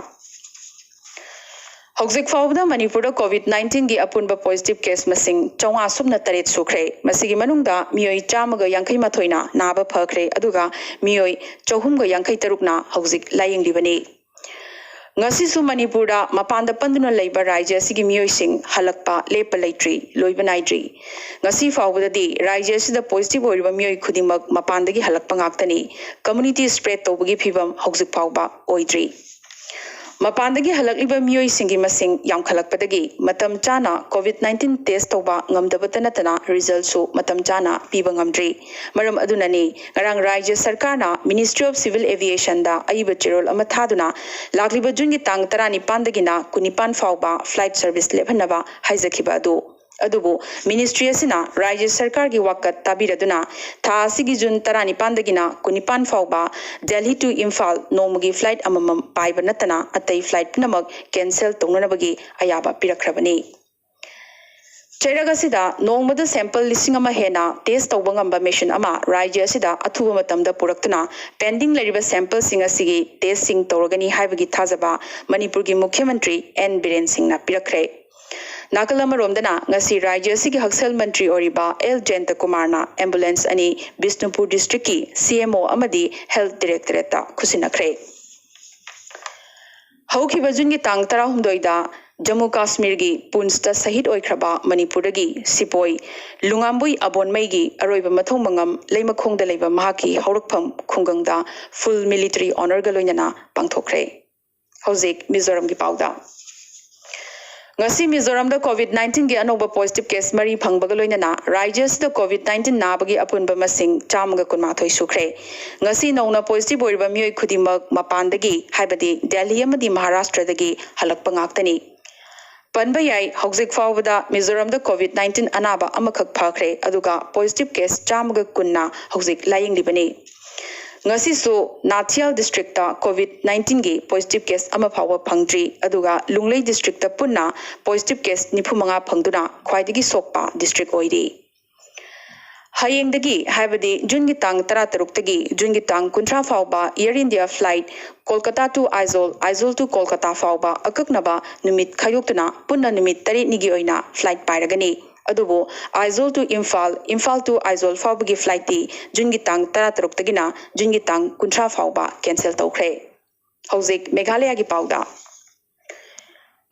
ꯍꯧꯖꯤꯛ ꯐꯥꯎꯕꯗ ꯃꯅꯤꯄꯨꯔꯗ ꯀꯣꯚꯤꯗ ꯅꯥꯏꯟꯇꯤꯟꯒꯤ ꯑꯄꯨꯟꯕ ꯄꯣꯖꯤꯇꯤꯚ ꯀꯦꯁ ꯃꯁꯤꯡ ꯆꯥꯝꯃꯉꯥ ꯁꯨꯞꯅ ꯇꯔꯦꯠ ꯁꯨꯈ꯭ꯔꯦ꯫ ꯃꯁꯤꯒꯤ ꯃꯅꯨꯡꯗ ꯃꯤꯑꯣꯏ ꯆꯥꯝꯃꯒ ꯌꯥꯡꯈꯩ ꯃꯥꯊꯣꯏꯅ ꯅꯥꯕ ꯐꯈ꯭ꯔꯦ, ꯑꯗꯨꯒ ꯃꯤꯑꯣꯏ ꯆꯍꯨꯝꯒ ꯌꯥꯡꯈꯩ ꯇꯔꯨꯛꯅ ꯍꯧꯖꯤꯛ ꯂꯥꯌꯦꯡꯂꯤꯕꯅꯤ꯫ ꯉꯁꯤꯁꯨ ꯃꯅꯤꯄꯨꯔꯗ ꯃꯄꯥꯟꯗ ꯄꯟꯗꯨꯅ ꯂꯩꯕ ꯔꯥꯖ꯭ꯌ ꯑꯁꯤꯒꯤ ꯃꯤꯑꯣꯏꯁꯤꯡ ꯍꯜꯂꯛꯄ ꯂꯦꯞꯄ ꯂꯩꯇ꯭ꯔꯤ, ꯂꯣꯏꯕ ꯅꯥꯏꯗ꯭ꯔꯤ꯫ ꯉꯁꯤ ꯐꯥꯎꯕꯗꯗꯤ ꯔꯥꯖ꯭ꯌ ꯑꯁꯤꯗ ꯄꯣꯖꯤꯇꯤꯚ ꯑꯣꯏꯔꯤꯕ ꯃꯤꯑꯣꯏ ꯈꯨꯗꯤꯡꯃꯛ ꯃꯄꯥꯟꯗꯒꯤ ꯍꯜꯂꯛꯄ ꯉꯥꯛꯇꯅꯤ꯫ ꯀꯝꯃ꯭ꯌꯨꯅꯤꯇꯤ ꯁ꯭ꯄ꯭ꯔꯦꯗ ꯇꯧꯕꯒꯤ ꯐꯤꯕꯝ ꯍꯧꯖꯤꯛ ꯐꯥꯎꯕ ꯑꯣꯏꯗ꯭ꯔꯤ꯫ ꯃꯄꯥꯟꯗꯒꯤ ꯍꯜꯂꯛꯂꯤꯕ ꯃꯤꯑꯣꯏꯁꯤꯡꯒꯤ ꯃꯁꯤꯡ ꯌꯥꯝꯈꯠꯂꯛꯄꯗꯒꯤ ꯃꯇꯝ ꯆꯥꯅ ꯀꯣꯚꯤꯗ ꯅꯥꯏꯟꯇꯤꯟ ꯇꯦꯁ ꯇꯧꯕ ꯉꯝꯗꯕꯇ ꯅꯠꯇꯅ ꯔꯤꯖꯜꯁꯨ ꯃꯇꯝ ꯆꯥꯅ ꯄꯤꯕ ꯉꯝꯗ꯭ꯔꯤ꯫ ꯃꯔꯝ ꯑꯗꯨꯅꯅꯤ ꯉꯔꯥꯡ ꯔꯥꯖ꯭ꯌ ꯁꯔꯀꯥꯔꯅ Ministry of Civil Aviationꯗ ꯑꯏꯕ ꯆꯦꯔꯣꯜ ꯑꯃ ꯊꯥꯗꯨꯅ ꯂꯥꯛꯂꯤꯕ ꯖꯨꯟꯒꯤ ꯇꯥꯡ ꯇꯔꯥꯅꯤꯄꯥꯟꯗꯒꯤꯅ ꯀꯨꯟꯅꯤꯄꯥꯟ ꯐꯥꯎꯕ ꯐ꯭ꯂꯥꯏꯠ ꯁꯔꯚꯤꯁ ꯂꯦꯞꯍꯟꯅꯕ ꯍꯥꯏꯖꯈꯤꯕ ꯑꯗꯨ꯫ ꯑꯗꯨꯕꯨ ꯃꯤꯅꯤꯁꯇ꯭ꯔꯤ ꯑꯁꯤꯅ ꯔꯥꯖ꯭ꯌ ꯁꯔꯀꯥꯔꯒꯤ ꯋꯥꯀꯠ ꯇꯥꯕꯤꯔꯗꯨꯅ ꯊꯥ ꯑꯁꯤꯒꯤ ꯖꯨꯟ ꯇꯔꯥꯅꯤꯄꯥꯟꯗꯒꯤꯅ ꯀꯨꯟꯅꯤꯄꯥꯟ ꯐꯥꯎꯕ ꯗꯦꯜꯍꯤ to ꯏꯝꯐꯥꯜ ꯅꯣꯡꯃꯒꯤ ꯐ꯭ꯂꯥꯏꯠ ꯑꯃꯃꯝ ꯄꯥꯏꯕ ꯅꯠꯇꯅ ꯑꯇꯩ ꯐ꯭ꯂꯥꯏꯠ ꯄꯨꯝꯅꯃꯛ ꯀꯦꯟꯁꯦꯜ ꯇꯧꯅꯅꯕꯒꯤ ꯑꯌꯥꯕ ꯄꯤꯔꯛꯈ꯭ꯔꯕꯅꯤ꯫ ꯆꯩꯔꯛ ꯑꯁꯤꯗ ꯅꯣꯡꯃꯗ ꯁꯦꯝꯄꯜ ꯂꯤꯁꯤꯡ ꯑꯃ ꯍꯦꯟꯅ ꯇꯦꯁ ꯇꯧꯕ ꯉꯝꯕ ꯃꯦꯁꯤꯟ ꯑꯃ ꯔꯥꯖ꯭ꯌ ꯑꯁꯤꯗ ꯑꯊꯨꯕ ꯃꯇꯝꯗ ꯄꯨꯔꯛꯇꯨꯅ ꯄꯦꯟꯗꯤꯡ ꯂꯩꯔꯤꯕ ꯁꯦꯝꯄꯜꯁꯤꯡ ꯑꯁꯤꯒꯤ ꯇꯦꯁꯁꯤꯡ ꯇꯧꯔꯒꯅꯤ ꯍꯥꯏꯕꯒꯤ ꯊꯥꯖꯕ ꯃꯅꯤꯄꯨꯔꯒꯤ ꯃꯨꯈ꯭ꯌ ꯃꯟꯇ꯭ꯔꯤ ꯑꯦꯟ ꯕꯤꯔꯦꯟ ꯁꯤꯡꯅ ꯄꯤꯔꯛꯈ꯭ꯔꯦ꯫ ꯅꯥꯀꯜ ꯑꯃꯔꯣꯝꯗꯅ ꯉꯁꯤ ꯔꯥꯖ꯭ꯌ ꯑꯁꯤꯒꯤ ꯍꯛꯁꯦꯜ ꯃꯟꯇ꯭ꯔꯤ ꯑꯣꯏꯔꯤꯕ ꯑꯦꯜ ꯖꯌꯟꯇ ꯀꯨꯃꯥꯔꯅ ꯑꯦꯝꯕꯨꯂꯦꯟꯁ ꯑꯅꯤ ꯕꯤꯁꯅꯨꯄꯨꯔ ꯗꯤꯁꯇ꯭ꯔꯤꯛꯀꯤ ꯁꯤ ꯑꯦꯝ ꯑꯣ ꯑꯃꯗꯤ ꯍꯦꯜꯊ ꯗꯤꯔꯦꯛꯇꯣꯔꯦꯠꯇ ꯈꯨꯠꯁꯤꯟꯅꯈ꯭ꯔꯦ꯫ ꯍꯧꯈꯤꯕ ꯖꯨꯟꯒꯤ ꯇꯥꯡ ꯇꯔꯥꯍꯨꯝꯗꯣꯏꯗ ꯖꯝꯃꯨ ꯀꯥꯁꯃꯤꯔꯒꯤ ꯄꯨꯟꯁꯇ ꯁꯍꯤꯗ ꯑꯣꯏꯈ꯭ꯔꯕ ꯃꯅꯤꯄꯨꯔꯗꯒꯤ ꯁꯤꯄꯣꯏ ꯂꯨꯉꯥꯝꯕꯨꯏ ꯑꯕꯣꯟꯃꯩꯒꯤ ꯑꯔꯣꯏꯕ ꯃꯊꯧ ꯃꯉꯝ ꯂꯩꯃꯈꯣꯡꯗ ꯂꯩꯕ ꯃꯍꯥꯛꯀꯤ ꯍꯧꯔꯛꯐꯝ ꯈꯨꯡꯒꯪꯗ ꯐꯨꯜ ꯃꯤꯂꯤꯇꯔꯤ ꯑꯣꯅꯔꯒ ꯂꯣꯏꯅꯅ ꯄꯥꯡꯊꯣꯛꯈ꯭ꯔꯦ꯫ ꯍꯧꯖꯤꯛ ꯃꯤꯖꯣꯔꯥꯝꯒꯤ ꯄꯥꯎꯗ꯫ ꯉꯁꯤ ꯃꯤꯖꯣꯔꯥꯝꯗ COVID nineteen ꯒꯤ ꯑꯅꯧꯕ positive case ꯃꯔꯤ ꯐꯪꯕꯒ ꯂꯣꯏꯅꯅ ꯔꯥꯖ꯭ꯌ ꯑꯁꯤꯗ COVID nineteen ꯅꯥꯕꯒꯤ ꯑꯄꯨꯟꯕ ꯃꯁꯤꯡ ꯆꯥꯝꯃꯒ ꯀꯨꯟꯃꯥꯊꯣꯏ ꯁꯨꯈ꯭ꯔꯦ꯫ ꯉꯁꯤ ꯅꯧꯅ positive ꯑꯣꯏꯔꯤꯕ ꯃꯤꯑꯣꯏ ꯈꯨꯗꯤꯡꯃꯛ ꯃꯄꯥꯟꯗꯒꯤ, ꯍꯥꯏꯕꯗꯤ ꯗꯦꯜꯍꯤ ꯑꯃꯗꯤ ꯃꯍꯥꯔꯥꯁꯇ꯭ꯔꯗꯒꯤ ꯍꯜꯂꯛꯄ ꯉꯥꯛꯇꯅꯤ꯫ ꯄꯟꯕ ꯌꯥꯏ, ꯍꯧꯖꯤꯛ ꯐꯥꯎꯕꯗ ꯃꯤꯖꯣꯔꯥꯝꯗ COVID nineteen ꯑꯅꯥꯕ ꯑꯃꯈꯛ ꯐꯈ꯭ꯔꯦ, ꯑꯗꯨꯒ positive case ꯆꯥꯝꯃꯒ ꯀꯨꯟꯅ ꯍꯧꯖꯤꯛ ꯂꯥꯌꯦꯡꯂꯤꯕꯅꯤ꯫ ꯉꯁꯤꯁꯨ ꯅꯥꯊꯤꯌꯥꯜ district ꯇ COVID nineteen ꯒꯤ positive case ꯑꯃ ꯐꯥꯎꯕ ꯐꯪꯗ꯭ꯔꯤ, ꯑꯗꯨꯒ ꯂꯨꯡꯂꯩ district ꯇ ꯄꯨꯟꯅ positive case ꯅꯤꯐꯨ ꯃꯉꯥ ꯐꯪꯗꯨꯅ ꯈ꯭ꯋꯥꯏꯗꯒꯤ ꯁꯣꯛꯄ district ꯑꯣꯏꯔꯤ꯫ ꯍꯌꯦꯡꯗꯒꯤ, ꯍꯥꯏꯕꯗꯤ ꯖꯨꯟꯒꯤ ꯇꯥꯡ ꯇꯔꯥꯇꯔꯨꯛꯇꯒꯤ ꯖꯨꯟꯒꯤ ꯇꯥꯡ ꯀꯨꯟꯊ꯭ꯔꯥ ꯐꯥꯎꯕ Air India flight Kolkata to Aizawl, Aizawl to Kolkata ꯐꯥꯎꯕ ꯑꯀꯛꯅꯕ ꯅꯨꯃꯤꯠ ꯈꯥꯏꯗꯣꯛꯇꯨꯅ ꯄꯨꯟꯅ ꯅꯨꯃꯤꯠ ꯇꯔꯦꯠꯅꯤꯒꯤ ꯑꯣꯏꯅ flight ꯄꯥꯏꯔꯒꯅꯤ꯫ ꯑꯗꯨꯕꯨ ꯑꯥꯏꯖꯣꯜ to ꯏꯝꯐꯥꯜ, ꯏꯝꯐꯥꯜ to ꯑꯥꯏꯖꯣꯜ ꯐꯥꯎꯕꯒꯤ flight ꯇꯤ ꯖꯨꯟꯒꯤ ꯇꯥꯡ ꯇꯔꯥꯇꯔꯨꯛꯇꯒꯤꯅ ꯖꯨꯟꯒꯤ ꯇꯥꯡ ꯀꯨꯟꯊ꯭ꯔꯥ ꯐꯥꯎꯕ cancel ꯇꯧꯈ꯭ꯔꯦ꯫ ꯍꯧꯖꯤꯛ ꯃꯦꯘꯥꯂꯌꯒꯤ ꯄꯥꯎꯗ꯫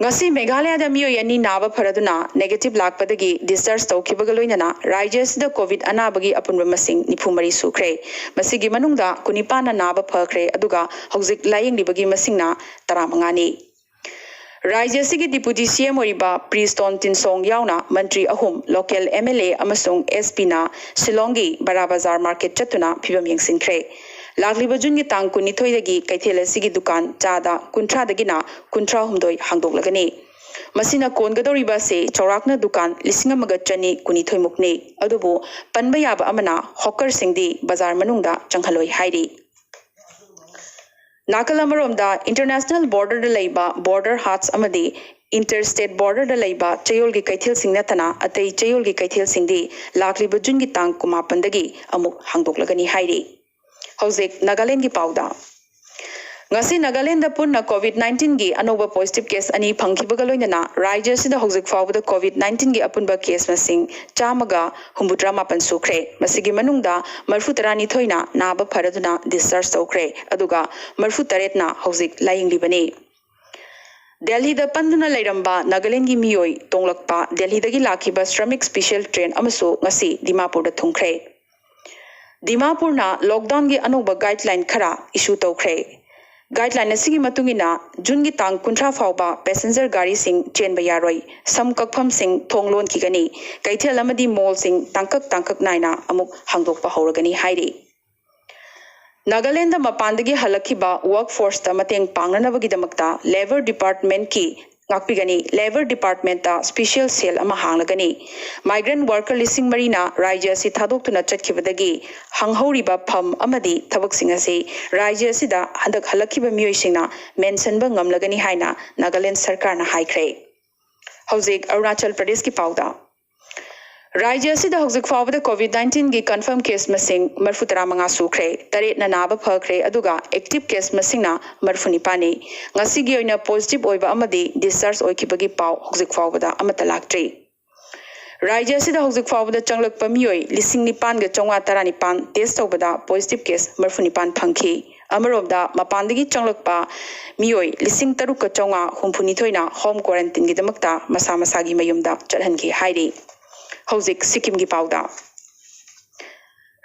ꯉꯁꯤ ꯃꯦꯘꯥꯂꯌꯗ ꯃꯤꯑꯣꯏ ꯑꯅꯤ ꯅꯥꯕ ꯐꯔꯗꯨꯅ negative ꯂꯥꯛꯄꯗꯒꯤ discharge ꯇꯧꯈꯤꯕꯒ ꯂꯣꯏꯅꯅ ꯔꯥꯖ꯭ꯌ ꯑꯁꯤꯗ COVID ꯑꯅꯥꯕꯒꯤ ꯑꯄꯨꯟꯕ ꯃꯁꯤꯡ ꯅꯤꯐꯨ ꯃꯔꯤ ꯁꯨꯈ꯭ꯔꯦ꯫ ꯃꯁꯤꯒꯤ ꯃꯅꯨꯡꯗ ꯀꯨꯟꯅꯤꯄꯥꯟꯅ ꯅꯥꯕ ꯐꯈ꯭ꯔꯦ, ꯑꯗꯨꯒ ꯍꯧꯖꯤꯛ ꯂꯥꯌꯦꯡꯂꯤꯕꯒꯤ ꯃꯁꯤꯡꯅ ꯇꯔꯥꯃꯉꯥꯅꯤ꯫ ꯔꯥꯖ꯭ꯌ ꯑꯁꯤꯒꯤ Deputy C M ꯑꯣꯏꯔꯤꯕ ꯄ꯭ꯔꯤꯁꯇꯣꯟ ꯇꯤꯟꯁꯣꯡ ꯌꯥꯎꯅ ꯃꯟꯇ꯭ꯔꯤ ꯑꯍꯨꯝ, local M L A ꯑꯃꯁꯨꯡ S P ꯅ ꯁꯤꯂꯣꯡꯒꯤ ꯕꯔꯥ ꯕꯖꯥꯔ market ꯆꯠꯇꯨꯅ ꯐꯤꯕꯝ ꯌꯦꯡꯁꯤꯟꯈ꯭ꯔꯦ꯫ ꯂꯥꯛꯂꯤꯕ ꯖꯨꯟꯒꯤ ꯇꯥꯡ ꯀꯨꯟꯅꯤꯊꯣꯏꯗꯒꯤ ꯀꯩꯊꯦꯜ ꯑꯁꯤꯒꯤ ꯗꯨꯀꯥꯟ ꯆꯥꯗ ꯀꯨꯟꯊ꯭ꯔꯥꯗꯒꯤꯅ ꯀꯨꯟꯊ꯭ꯔꯥꯍꯨꯝꯗꯣꯏ ꯍꯥꯡꯗꯣꯛꯂꯒꯅꯤ꯫ ꯃꯁꯤꯅ ꯀꯣꯟꯒꯗꯧꯔꯤꯕ ꯑꯁꯤ ꯆꯥꯎꯔꯥꯛꯅ ꯗꯨꯀꯥꯟ ꯂꯤꯁꯤꯡ ꯑꯃꯒ ꯆꯅꯤ ꯀꯨꯟꯅꯤꯊꯣꯏ ꯃꯨꯛꯅꯤ꯫ ꯑꯗꯨꯕꯨ ꯄꯟꯕ ꯌꯥꯕ ꯑꯃꯅ hawker ꯁꯤꯡꯗꯤ ꯕꯖꯥꯔ ꯃꯅꯨꯡꯗ ꯆꯪꯍꯜꯂꯣꯏ ꯍꯥꯏꯔꯤ꯫ ꯅꯥꯀꯜ ꯑꯃꯔꯣꯝꯗ, international border ꯗ ꯂꯩꯕ border hats ꯑꯃꯗꯤ inter state border ꯗ ꯂꯩꯕ ꯆꯌꯣꯜꯒꯤ ꯀꯩꯊꯦꯜꯁꯤꯡ ꯅꯠꯇꯅ ꯑꯇꯩ ꯆꯌꯣꯜꯒꯤ ꯀꯩꯊꯦꯜꯁꯤꯡꯗꯤ ꯂꯥꯛꯂꯤꯕ ꯖꯨꯟꯒꯤ ꯇꯥꯡ ꯀꯨꯟꯃꯥꯄꯟꯗꯒꯤ ꯑꯃꯨꯛ ꯍꯥꯡꯗꯣꯛꯂꯒꯅꯤ ꯍꯥꯏꯔꯤ꯫ ꯍꯧꯖꯤꯛ ꯅꯥꯒꯥꯂꯦꯟꯒꯤ ꯄꯥꯎꯗ꯫ ꯉꯁꯤ ꯅꯥꯒꯥꯂꯦꯟꯗ ꯄꯨꯟꯅ COVID nineteen ꯒꯤ ꯑꯅꯧꯕ positive case ꯑꯅꯤ ꯐꯪꯈꯤꯕꯒ ꯂꯣꯏꯅꯅ ꯔꯥꯖ꯭ꯌ ꯑꯁꯤꯗ ꯍꯧꯖꯤꯛ ꯐꯥꯎꯕꯗ COVID nineteen ꯒꯤ ꯑꯄꯨꯟꯕ case ꯃꯁꯤꯡ ꯆꯥꯝꯃꯒ ꯍꯨꯝꯐꯨꯇꯔꯥ ꯃꯥꯄꯟ ꯁꯨꯈ꯭ꯔꯦ꯫ ꯃꯁꯤꯒꯤ ꯃꯅꯨꯡꯗ ꯃꯔꯤꯐꯨ ꯇꯔꯥꯅꯤꯊꯣꯏꯅ ꯅꯥꯕ ꯐꯔꯗꯨꯅ discharge ꯇꯧꯈ꯭ꯔꯦ, ꯑꯗꯨꯒ ꯃꯔꯤꯐꯨ ꯇꯔꯦꯠꯅ ꯍꯧꯖꯤꯛ ꯂꯥꯌꯦꯡꯂꯤꯕꯅꯤ꯫ ꯗꯦꯜꯍꯤꯗ ꯄꯟꯗꯨꯅ ꯂꯩꯔꯝꯕ ꯅꯥꯒꯥꯂꯦꯟꯒꯤ ꯃꯤꯑꯣꯏ ꯇꯣꯡꯂꯛꯄ ꯗꯦꯜꯍꯤꯗꯒꯤ ꯂꯥꯛꯈꯤꯕ ꯁ꯭ꯔꯃꯤꯛ special train ꯑꯃꯁꯨ ꯉꯁꯤ ꯗꯤꯃꯥꯄꯨꯔꯗ ꯊꯨꯡꯈ꯭ꯔꯦ꯫ ꯗꯤꯃꯥꯄꯨꯔꯅ lockdown ꯒꯤ ꯑꯅꯧꯕ guideline ꯈꯔ issue ꯇꯧꯈ꯭ꯔꯦ꯫ Guideline ꯑꯁꯤꯒꯤ ꯃꯇꯨꯡ ꯏꯟꯅ ꯖꯨꯟꯒꯤ ꯇꯥꯡ ꯀꯨꯟꯊ꯭ꯔꯥ ꯐꯥꯎꯕ passenger ꯒꯥꯔꯤꯁꯤꯡ ꯆꯦꯟꯕ ꯌꯥꯔꯣꯏ꯫ ꯁꯝ ꯀꯛꯐꯝꯁꯤꯡ ꯊꯣꯡ ꯂꯣꯟꯈꯤꯒꯅꯤ꯫ ꯀꯩꯊꯦꯜ ꯑꯃꯗꯤ mallꯁꯤꯡ ꯇꯥꯡꯀꯛ ꯇꯥꯡꯀꯛ ꯅꯥꯏꯅ ꯑꯃꯨꯛ ꯍꯥꯡꯗꯣꯛꯄ ꯍꯧꯔꯒꯅꯤ ꯍꯥꯏꯔꯤ꯫ ꯅꯥꯒꯥꯂꯦꯟꯗ ꯃꯄꯥꯟꯗꯒꯤ ꯍꯜꯂꯛꯈꯤꯕ workforceꯇ ꯃꯇꯦꯡ ꯄꯥꯡꯅꯅꯕꯒꯤꯗꯃꯛꯇ Labour Departmentꯀꯤ ꯉꯥꯛꯄꯤꯒꯅꯤ꯫ Labour Departmentꯇ special cell ꯑꯃ ꯍꯥꯡꯂꯒꯅꯤ꯫ Migrant worker ꯂꯤꯁꯤꯡ ꯃꯔꯤꯅ ꯔꯥꯖ꯭ꯌ ꯑꯁꯤ ꯊꯥꯗꯣꯛꯇꯨꯅ ꯆꯠꯈꯤꯕꯗꯒꯤ ꯍꯥꯡꯍꯧꯔꯤꯕ ꯐꯝ ꯑꯃꯗꯤ ꯊꯕꯛꯁꯤꯡ ꯑꯁꯤ ꯔꯥꯖ꯭ꯌ ꯑꯁꯤꯗ ꯍꯟꯗꯛ ꯍꯜꯂꯛꯈꯤꯕ ꯃꯤꯑꯣꯏꯁꯤꯡꯅ ꯃꯦꯟꯁꯤꯟꯕ ꯉꯝꯂꯒꯅꯤ ꯍꯥꯏꯅ ꯅꯥꯒꯥꯂꯦꯟ ꯁꯔꯀꯥꯔꯅ ꯍꯥꯏꯈ꯭ꯔꯦ꯫ ꯍꯧꯖꯤꯛ ꯑꯔꯨꯅꯥꯆꯜ ꯄ꯭ꯔꯗꯦꯁꯀꯤ ꯄꯥꯎꯗ꯫ ꯔꯥꯖ꯭ꯌ ꯑꯁꯤꯗ ꯍꯧꯖꯤꯛ ꯐꯥꯎꯕꯗ COVID nineteenꯒꯤ confirm case ꯃꯁꯤꯡ ꯃꯔꯤꯐꯨ ꯇꯔꯥ ꯃꯉꯥ ꯁꯨꯈ꯭ꯔꯦ꯫ ꯇꯔꯦꯠꯅ ꯅꯥꯕ ꯐꯈ꯭ꯔꯦ, ꯑꯗꯨꯒ active case ꯃꯁꯤꯡꯅ ꯃꯔꯤꯐꯨ ꯅꯤꯄꯥꯟꯅꯤ꯫ ꯉꯁꯤꯒꯤ ꯑꯣꯏꯅ positive ꯑꯣꯏꯕ ꯑꯃꯗꯤ discharge ꯑꯣꯏꯈꯤꯕꯒꯤ ꯄꯥꯎ ꯍꯧꯖꯤꯛ ꯐꯥꯎꯕꯗ ꯑꯃꯠꯇ ꯂꯥꯛꯇ꯭ꯔꯤ꯫ ꯔꯥꯖ꯭ꯌ ꯑꯁꯤꯗ ꯍꯧꯖꯤꯛ ꯐꯥꯎꯕꯗ ꯆꯪꯂꯛꯄ ꯃꯤꯑꯣꯏ ꯂꯤꯁꯤꯡ ꯅꯤꯄꯥꯟꯒ ꯆꯥꯝꯃꯉꯥ ꯇꯔꯥꯅꯤꯄꯥꯟ test ꯇꯧꯕꯗ positive case ꯃꯔꯤꯐꯨ ꯅꯤꯄꯥꯟ ꯐꯪꯈꯤ꯫ ꯑꯃꯔꯣꯝꯗ, ꯃꯄꯥꯟꯗꯒꯤ ꯆꯪꯂꯛꯄ ꯃꯤꯑꯣꯏ ꯂꯤꯁꯤꯡ ꯇꯔꯨꯛꯀ ꯆꯥꯝꯃꯉꯥ ꯍꯨꯝꯐꯨ ꯅꯤꯊꯣꯏꯅ home quarantineꯒꯤꯗꯃꯛꯇ ꯃꯁꯥ ꯃꯁꯥꯒꯤ ꯃꯌꯨꯝꯗ ꯆꯠꯍꯟꯈꯤ ꯍꯥꯏꯔꯤ꯫ ꯍꯧꯖꯤꯛ ꯁꯤꯛꯀꯤꯝꯒꯤ ꯄꯥꯎꯗ꯫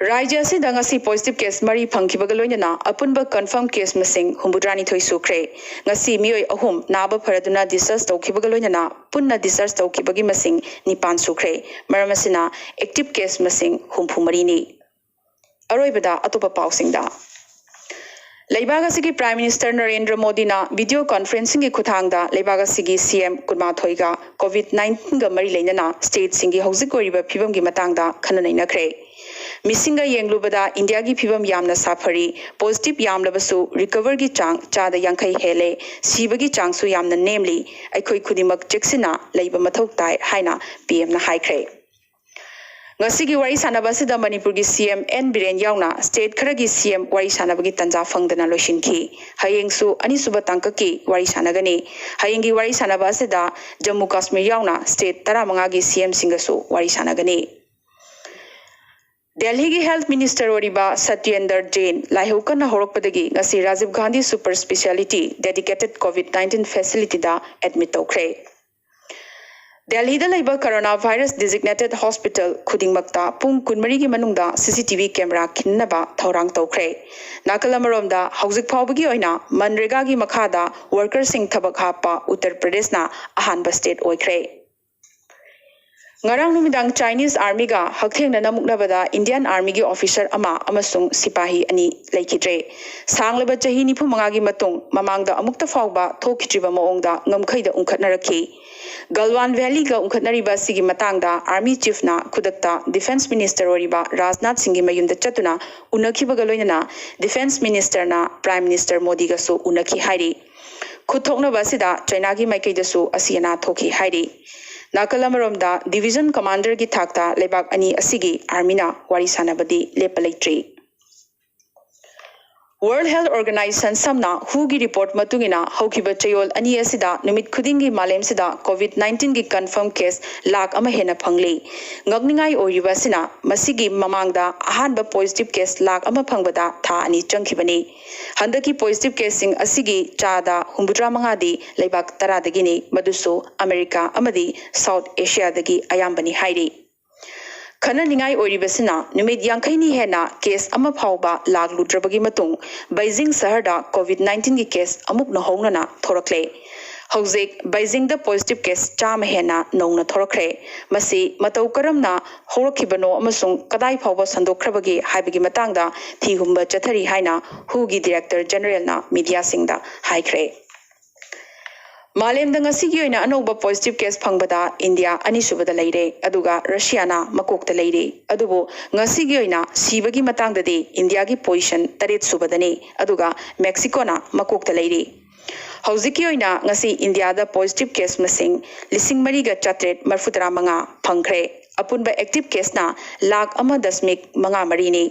ꯔꯥꯖ꯭ꯌ ꯑꯁꯤꯗ ꯉꯁꯤ positive case ꯃꯔꯤ ꯐꯪꯈꯤꯕꯒ ꯂꯣꯏꯅꯅ ꯑꯄꯨꯟꯕ confirm case ꯃꯁꯤꯡ ꯍꯨꯝꯐꯨꯇꯔꯥꯅꯤꯊꯣꯏ ꯁꯨꯈ꯭ꯔꯦ꯫ ꯉꯁꯤ ꯃꯤꯑꯣꯏ ꯑꯍꯨꯝ ꯅꯥꯕ ꯐꯔꯗꯨꯅ discharge ꯇꯧꯈꯤꯕꯒ ꯂꯣꯏꯅꯅ ꯄꯨꯟꯅ discharge ꯇꯧꯈꯤꯕꯒꯤ ꯃꯁꯤꯡ ꯅꯤꯄꯥꯟ ꯁꯨꯈ꯭ꯔꯦ꯫ ꯃꯔꯝ ꯑꯁꯤꯅ active case ꯃꯁꯤꯡ ꯍꯨꯝꯐꯨ ꯃꯔꯤꯅꯤ꯫ ꯑꯔꯣꯏꯕꯗ ꯑꯇꯣꯞꯄ ꯄꯥꯎꯁꯤꯡꯗ꯫ ꯂꯩꯕꯥꯛ ꯑꯁꯤꯒꯤ Prime Minister ꯅꯔꯦꯟꯗ꯭ꯔ ꯃꯣꯗꯤꯅ video conferencingꯒꯤ ꯈꯨꯠꯊꯥꯡꯗ ꯂꯩꯕꯥꯛ ꯑꯁꯤꯒꯤ CM ꯀꯨꯟꯃꯥꯊꯣꯏꯒ COVID nineteenꯒ ꯃꯔꯤ ꯂꯩꯅꯅ stateꯁꯤꯡꯒꯤ ꯍꯧꯖꯤꯛ ꯑꯣꯏꯔꯤꯕ ꯐꯤꯕꯝꯒꯤ ꯃꯇꯥꯡꯗ ꯈꯟꯅ ꯅꯩꯅꯈ꯭ꯔꯦ꯫ ꯃꯤꯁꯤꯡꯒ ꯌꯦꯡꯂꯨꯕꯗ ꯏꯟꯗꯤꯌꯥꯒꯤ ꯐꯤꯕꯝ ꯌꯥꯝꯅ ꯁꯥꯐꯔꯤ꯫ Positive ꯌꯥꯝꯂꯕꯁꯨ recoverꯒꯤ ꯆꯥꯡ ꯆꯥꯗ ꯌꯥꯡꯈꯩ ꯍꯦꯜꯂꯦ꯫ ꯁꯤꯕꯒꯤ ꯆꯥꯡꯁꯨ ꯌꯥꯝꯅ ꯅꯦꯝꯂꯤ꯫ ꯑꯩꯈꯣꯏ ꯈꯨꯗꯤꯡꯃꯛ ꯆꯦꯛꯁꯤꯟꯅ ꯂꯩꯕ ꯃꯊꯧ ꯇꯥꯏ ꯍꯥꯏꯅ PMꯅ ꯍꯥꯏꯈ꯭ꯔꯦ꯫ ꯉꯁꯤꯒꯤ ꯋꯥꯔꯤ ꯁꯥꯟꯅꯕ ꯑꯁꯤꯗ ꯃꯅꯤꯄꯨꯔꯒꯤ CM N ꯕꯤꯔꯦꯟ ꯌꯥꯎꯅ state ꯈꯔꯒꯤ CM ꯋꯥꯔꯤ ꯁꯥꯟꯅꯕꯒꯤ ꯇꯥꯟꯖꯥ ꯐꯪꯗꯅ ꯂꯣꯏꯁꯤꯟꯈꯤ꯫ ꯍꯌꯦꯡꯁꯨ ꯑꯅꯤꯁꯨꯕ ꯇꯥꯡꯀꯛꯀꯤ ꯋꯥꯔꯤ ꯁꯥꯟꯅꯒꯅꯤ꯫ ꯍꯌꯦꯡꯒꯤ ꯋꯥꯔꯤ ꯁꯥꯟꯅꯕ ꯑꯁꯤꯗ ꯖꯝꯃꯨ ꯀꯥꯁꯃꯤꯔ ꯌꯥꯎꯅ state ꯇꯔꯥꯃꯉꯥꯒꯤ CMꯁꯤꯡꯒꯁꯨ ꯋꯥꯔꯤ ꯁꯥꯟꯅꯒꯅꯤ꯫ ꯗꯦꯜꯍꯤꯒꯤ health minister ꯑꯣꯏꯔꯤꯕ ꯁꯇ꯭ꯌꯦꯟꯗꯔ ꯖꯦꯟ ꯂꯥꯏꯍꯧ ꯀꯟꯅ ꯍꯧꯔꯛꯄꯗꯒꯤ ꯉꯁꯤ Rajiv Gandhi Super Speciality Dedicated COVID nineteen facilityꯗ admit ꯇꯧꯈ꯭ꯔꯦ꯫ ꯗꯦꯜꯍꯤꯗ ꯂꯩꯕ ꯀꯣꯔꯣꯅꯥ ꯚꯥꯏꯔꯁ ꯗꯤꯖꯤꯒꯅꯦꯇꯦꯗ ꯍꯣꯁꯄꯤꯇꯥꯜ ꯈꯨꯗꯤꯡꯃꯛꯇ ꯄꯨꯡ ꯀꯨꯟꯃꯔꯤꯒꯤ ꯃꯅꯨꯡꯗ ꯁꯤ ꯁꯤ ꯇꯤ ꯚꯤ ꯀꯦꯃꯦꯔꯥ ꯈꯤꯟꯅꯕ ꯊꯧꯔꯥꯡ ꯇꯧꯈ꯭ꯔꯦ꯫ ꯅꯥꯀꯜ ꯑꯃꯔꯣꯝꯗ, ꯍꯧꯖꯤꯛ ꯐꯥꯎꯕꯒꯤ ꯑꯣꯏꯅ ꯃꯟꯔꯦꯒꯥꯒꯤ ꯃꯈꯥꯗ ꯋꯥꯔꯀꯔꯁꯤꯡ ꯊꯕꯛ ꯍꯥꯞꯄ ꯎꯠꯇꯔ ꯄ꯭ꯔꯗꯦꯁꯅ ꯑꯍꯥꯟꯕ ꯁ꯭ꯇꯦꯠ ꯑꯣꯏꯈ꯭ꯔꯦ꯫ ꯉꯔꯥꯡ ꯅꯨꯃꯤꯗꯥꯡ ꯆꯥꯏꯅꯤꯁ ꯑꯥꯔꯃꯤꯒ ꯍꯛꯊꯦꯡꯅꯅ ꯃꯨꯛꯅꯕꯗ ꯏꯟꯗꯤꯌꯥꯟ ꯑꯥꯔꯃꯤꯒꯤ ꯑꯣꯐꯤꯁꯔ ꯑꯃ ꯑꯃꯁꯨꯡ ꯁꯤꯄꯥꯍꯤ ꯑꯅꯤ ꯂꯩꯈꯤꯗ꯭ꯔꯦ꯫ ꯁꯥꯡꯂꯕ ꯆꯍꯤ ꯅꯤꯐꯨ ꯃꯉꯥꯒꯤ ꯃꯇꯨꯡ ꯃꯃꯥꯡꯗ ꯑꯃꯨꯛꯇ ꯐꯥꯎꯕ ꯊꯣꯛꯈꯤꯗ꯭ꯔꯤꯕ ꯃꯑꯣꯡꯗ ꯉꯝꯈꯩꯗ ꯎꯪꯈꯠꯅꯔꯛꯈꯤ꯫ ꯒꯜꯋꯥꯟ ꯚꯦꯂꯤꯒ ꯎꯪꯈꯠꯅꯔꯤꯕ ꯑꯁꯤꯒꯤ ꯃꯇꯥꯡꯗ ꯑꯥꯔꯃꯤ ꯆꯤꯐꯅ ꯈꯨꯗꯛꯇ ꯗꯤꯐꯦꯟꯁ ꯃꯤꯅꯤꯁꯇꯔ ꯑꯣꯏꯔꯤꯕ ꯔꯥꯖꯅꯥꯊ ꯁꯤꯡꯒꯤ ꯃꯌꯨꯝꯗ ꯆꯠꯇꯨꯅ ꯎꯅꯈꯤꯕꯒ ꯂꯣꯏꯅꯅ ꯗꯤꯐꯦꯟꯁ ꯃꯤꯅꯤꯁꯇꯔꯅ ꯄ꯭ꯔꯥꯏꯝ ꯃꯤꯅꯤꯁꯇꯔ ꯃꯣꯗꯤꯒꯁꯨ ꯎꯅꯈꯤ ꯍꯥꯏꯔꯤ꯫ ꯈꯨꯠ ꯊꯣꯛꯅꯕ ꯑꯁꯤꯗ ꯆꯩꯅꯥꯒꯤ ꯃꯥꯏꯀꯩꯗꯁꯨ ꯑꯁꯤ ꯑꯅꯥ ꯊꯣꯛꯈꯤ ꯍꯥꯏꯔꯤ꯫ ꯅꯥꯀꯜ ꯑꯃꯔꯣꯝꯗ, ꯗꯤꯚꯤꯖꯟ ꯀꯃꯥꯟꯗꯔꯒꯤ ꯊꯥꯛꯇ ꯂꯩꯕꯥꯛ ꯑꯅꯤ ꯑꯁꯤꯒꯤ ꯑꯥꯔꯃꯤꯅ ꯋꯥꯔꯤ ꯁꯥꯟꯅꯕꯗꯤ ꯂꯦꯞꯄ ꯂꯩꯇ꯭ꯔꯤ꯫ ꯋꯥꯔꯜꯗ ꯍꯦꯜꯊ ꯑꯣꯔꯒꯅꯥꯏꯖꯦꯁꯟ ꯁꯝꯅ ꯍꯨꯒꯤ ꯔꯤꯄꯣꯔꯠ ꯃꯇꯨꯡ ꯏꯟꯅ ꯍꯧꯈꯤꯕ ꯆꯌꯣꯜ ꯑꯅꯤ ꯑꯁꯤꯗ ꯅꯨꯃꯤꯠ ꯈꯨꯗꯤꯡꯒꯤ ꯃꯥꯂꯦꯝꯁꯤꯗ ꯀꯣꯚꯤꯗ ꯅꯥꯏꯟꯇꯤꯟꯒꯤ ꯀꯟꯐꯥꯔꯝ ꯀꯦꯁ ꯂꯥꯈ ꯑꯃ ꯍꯦꯟꯅ ꯐꯪꯂꯤ꯫ ꯉꯛꯅꯤꯡꯉꯥꯏ ꯑꯣꯏꯔꯤꯕ ꯑꯁꯤꯅ ꯃꯁꯤꯒꯤ ꯃꯃꯥꯡꯗ ꯑꯍꯥꯟꯕ ꯄꯣꯖꯤꯇꯤꯚ ꯀꯦꯁ ꯂꯥꯈ ꯑꯃ ꯐꯪꯕꯗ ꯊꯥ ꯑꯅꯤ ꯆꯪꯈꯤꯕꯅꯤ꯫ ꯍꯟꯗꯛꯀꯤ ꯄꯣꯖꯤꯇꯤꯚ ꯀꯦꯁꯁꯤꯡ ꯑꯁꯤꯒꯤ ꯆꯥꯗ ꯍꯨꯝꯐꯨꯇꯔꯥ ꯃꯉꯥꯗꯤ ꯂꯩꯕꯥꯛ ꯇꯔꯥꯗꯒꯤꯅꯤ, ꯃꯗꯨꯁꯨ ꯑꯃꯦꯔꯤꯀꯥ ꯑꯃꯗꯤ ꯁꯥꯎꯊ ꯑꯦꯁꯤꯌꯥꯗꯒꯤ ꯑꯌꯥꯝꯕꯅꯤ ꯍꯥꯏꯔꯤ꯫ ꯈꯟꯅꯅꯤꯡꯉꯥꯏ ꯑꯣꯏꯔꯤꯕꯁꯤꯅ, ꯅꯨꯃꯤꯠ ꯌꯥꯡꯈꯩꯅꯤ ꯍꯦꯟꯅ ꯀꯦꯁ ꯑꯃ ꯐꯥꯎꯕ ꯂꯥꯛꯂꯨꯗ꯭ꯔꯕꯒꯤ ꯃꯇꯨꯡ ꯕꯩꯖꯤꯡ ꯁꯍꯔꯗ ꯀꯣꯚꯤꯗ ꯅꯥꯏꯟꯇꯤꯟꯒꯤ ꯀꯦꯁ ꯑꯃꯨꯛ ꯅꯧꯍꯧꯅꯅ ꯊꯣꯔꯛꯂꯦ꯫ ꯍꯧꯖꯤꯛ ꯕꯩꯖꯤꯡꯗ ꯄꯣꯖꯤꯇꯤꯚ ꯀꯦꯁ ꯆꯥꯝꯃ ꯍꯦꯟꯅ ꯅꯧꯅ ꯊꯣꯔꯛꯈ꯭ꯔꯦ꯫ ꯃꯁꯤ ꯃꯇꯧ ꯀꯔꯝꯅ ꯍꯧꯔꯛꯈꯤꯕꯅꯣ ꯑꯃꯁꯨꯡ ꯀꯗꯥꯏ ꯐꯥꯎꯕ ꯁꯟꯗꯣꯛꯈ꯭ꯔꯕꯒꯦ ꯍꯥꯏꯕꯒꯤ ꯃꯇꯥꯡꯗ ꯊꯤꯍꯨꯝꯕ ꯆꯠꯊꯔꯤ ꯍꯥꯏꯅ ꯍꯨꯒꯤ ꯗꯤꯔꯦꯛꯇꯔ ꯖꯦꯅꯔꯦꯜꯅ ꯃꯤꯗꯤꯌꯥꯁꯤꯡꯗ ꯍꯥꯏꯈ꯭ꯔꯦ꯫ ꯃꯥꯂꯦꯝꯗ ꯉꯁꯤꯒꯤ ꯑꯣꯏꯅ ꯑꯅꯧꯕ ꯄꯣꯖꯤꯇꯤꯚ ꯀꯦꯁ ꯐꯪꯕꯗ ꯏꯟꯗꯤꯌꯥ ꯑꯅꯤꯁꯨꯕꯗ ꯂꯩꯔꯦ, ꯑꯗꯨꯒ ꯔꯁꯤꯌꯥꯅ ꯃꯀꯣꯛꯇ ꯂꯩꯔꯤ꯫ ꯑꯗꯨꯕꯨ ꯉꯁꯤꯒꯤ ꯑꯣꯏꯅ ꯁꯤꯕꯒꯤ ꯃꯇꯥꯡꯗꯗꯤ ꯏꯟꯗꯤꯌꯥꯒꯤ ꯄꯣꯖꯤꯁꯟ ꯇꯔꯦꯠ ꯁꯨꯕꯗꯅꯤ, ꯑꯗꯨꯒ ꯃꯦꯛꯁꯤꯀꯣꯅ ꯃꯀꯣꯛꯇ ꯂꯩꯔꯤ꯫ ꯍꯧꯖꯤꯛꯀꯤ ꯑꯣꯏꯅ ꯉꯁꯤ ꯏꯟꯗꯤꯌꯥꯗ ꯄꯣꯖꯤꯇꯤꯚ ꯀꯦꯁ ꯃꯁꯤꯡ ꯂꯤꯁꯤꯡ ꯃꯔꯤꯒ ꯆꯥꯇ꯭ꯔꯦꯠ ꯃꯔꯤꯐꯨꯇꯔꯥ ꯃꯉꯥ ꯐꯪꯈ꯭ꯔꯦ꯫ ꯑꯄꯨꯟꯕ ꯑꯦꯛꯇꯤꯚ ꯀꯦꯁꯅ ꯂꯥꯈ ꯑꯃ ꯗꯁꯃꯤꯛ ꯃꯉꯥ ꯃꯔꯤꯅꯤ꯫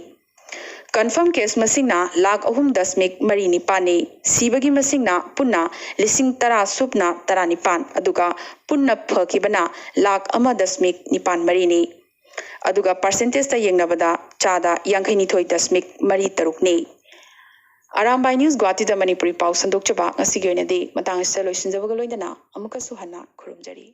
ꯀꯟꯐꯥꯔꯝ ꯀꯦꯁ ꯃꯁꯤꯡꯅ ꯂꯥꯈ ꯑꯍꯨꯝ ꯗꯁꯃꯤꯛ ꯃꯔꯤ ꯅꯤꯄꯥꯟꯅꯤ꯫ ꯁꯤꯕꯒꯤ ꯃꯁꯤꯡꯅ ꯄꯨꯟꯅ ꯂꯤꯁꯤꯡ ꯇꯔꯥ ꯁꯨꯞꯅ ꯇꯔꯥꯅꯤꯄꯥꯟ, ꯑꯗꯨꯒ ꯄꯨꯟꯅ ꯐꯈꯤꯕꯅ ꯂꯥꯈ ꯑꯃ ꯗꯁꯃꯤꯛ ꯅꯤꯄꯥꯟ ꯃꯔꯤꯅꯤ꯫ ꯑꯗꯨꯒ ꯄꯥꯔꯁꯦꯟꯇꯦꯖꯇ ꯌꯦꯡꯅꯕꯗ ꯆꯥꯗ ꯌꯥꯡꯈꯩꯅꯤꯊꯣꯏ ꯗꯁꯃꯤꯛ ꯃꯔꯤ ꯇꯔꯨꯛꯅꯤ꯫ ꯑꯔꯥꯝꯕꯥꯏ ꯅ꯭ꯌꯨꯁ ꯒꯨꯋꯥꯍꯥꯇꯤꯗ ꯃꯅꯤꯄꯨꯔꯤ ꯄꯥꯎ ꯁꯟꯗꯣꯛꯆꯕ ꯉꯁꯤꯒꯤ ꯑꯣꯏꯅꯗꯤ ꯃꯇꯥꯡ ꯑꯁꯤꯗ ꯂꯣꯏꯁꯤꯟꯖꯕꯒ ꯂꯣꯏꯅꯅ ꯑꯃꯨꯛꯀꯁꯨ ꯍꯟꯅ ꯈꯨꯔꯨꯝꯖꯔꯤ꯫